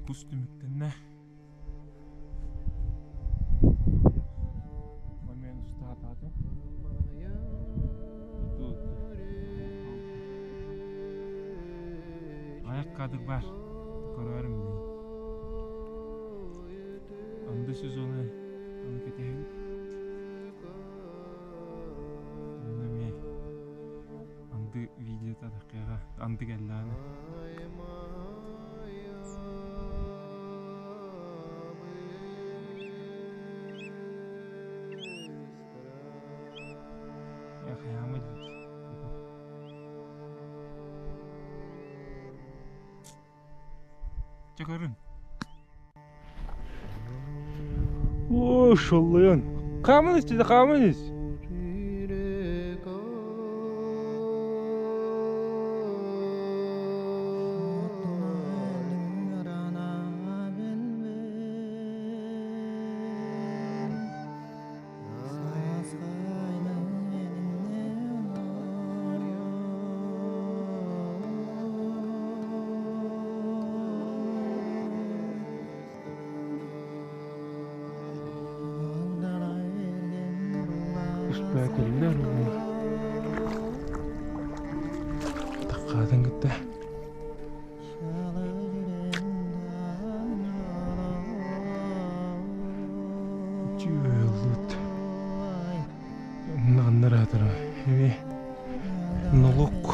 Кус түмүктэннэ. Момент устаатаатым. Тут Аяк кадр бар. Көрөрүм дии. Анды сезону аны кэтэһэбит. Онно эмиэ анды видеота таххыаҕа анды кэллэҕинэ. Хайаамый Чэ көрүн. Оо, шоллойон. Хааман ис, хааман ис. Успокоилар Таккаатын кытта Дьүөлүт Аннараатара эми нолук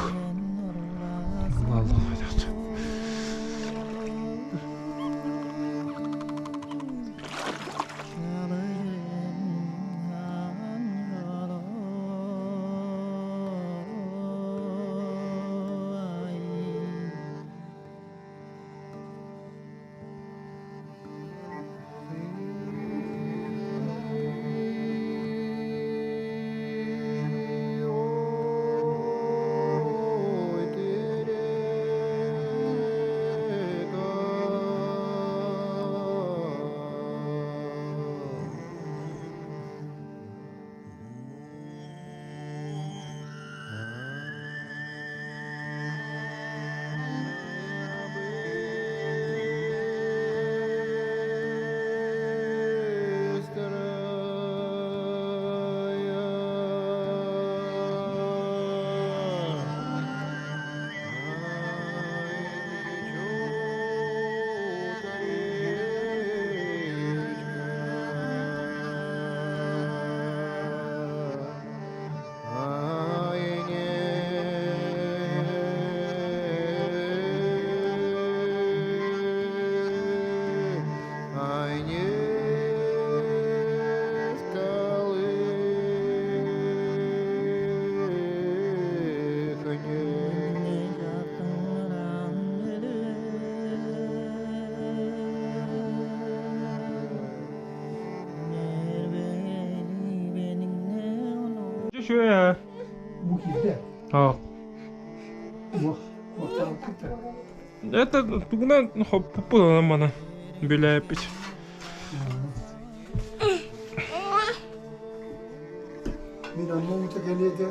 Үчүгэй Бу киирдэ. Аа. Это тугунан хоппуппун мана билээппит. Мин онно ута кэлиэгэ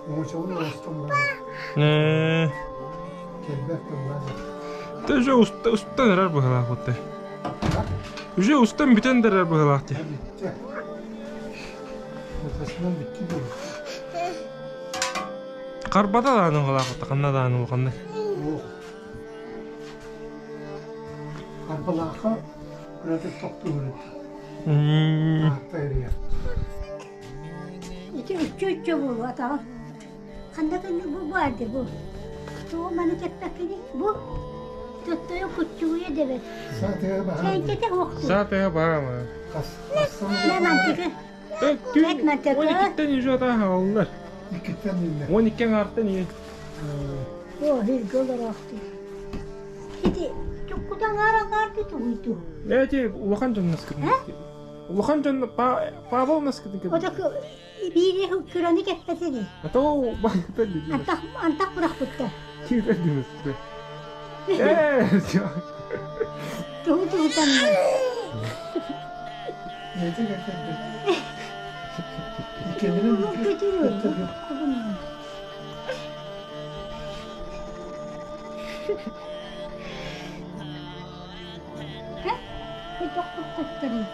оҥочобун оҥостон баран. Ээ. Кэлбэт тыллаах. Ты уже уста устан эрэр быһылаах вот Уже устан бүтэн да эрэр быһылаах дии. Бүттэ. Ортасынан бүттү дии. Харбата даҕаны уһалаах вот ханна даҕаны улаханнык. Ох. Харбалаахха кыратык тохтуур. Таатта эрийэр. Ити үччү-үччү буолуо атаҕым. Ханна кэнник бу баар дии бу. Тугу маны кэппэккиний? Бу төттөрү куччугуйа дэбэт. Саатыга баһаам. Сээҥкэтэ уохтуур. Саатыга баама. Мэ мантыкы. Түүн 12-тэн уже атааһаллар. Иккиттэн иннэ. 12 аҥаартан ийэ. О, хиргэ олороохтур. Ити чуккутан аҥаар тугуйту. Эти улахан дьон наскытын. Улахан дьон Павел наскытын. Ото биири кыраны кэппэтэ дии. А то баһыта дии. Антах антах бырахпытта. Киирбэт димэстэ. Ээ, Тугу тугутанна. Эти кэппэт. Иккеннэрин тохтоппуттарый?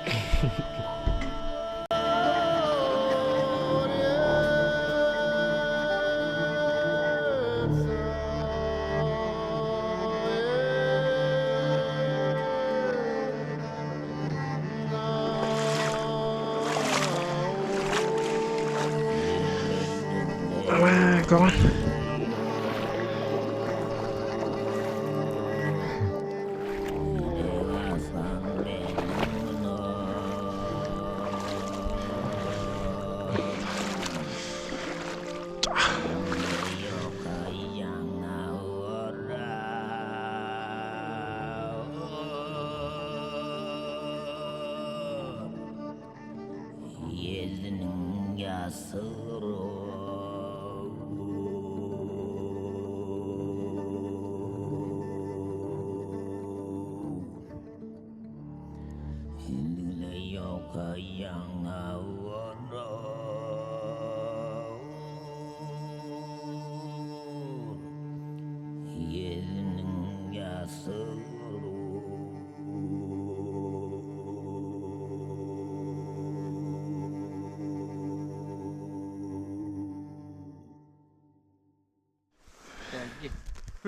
Come on.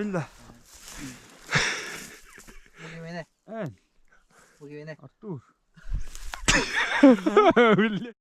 Биллэ. Бу кимине? Эн, Бу кимине? Артур. Биллэ.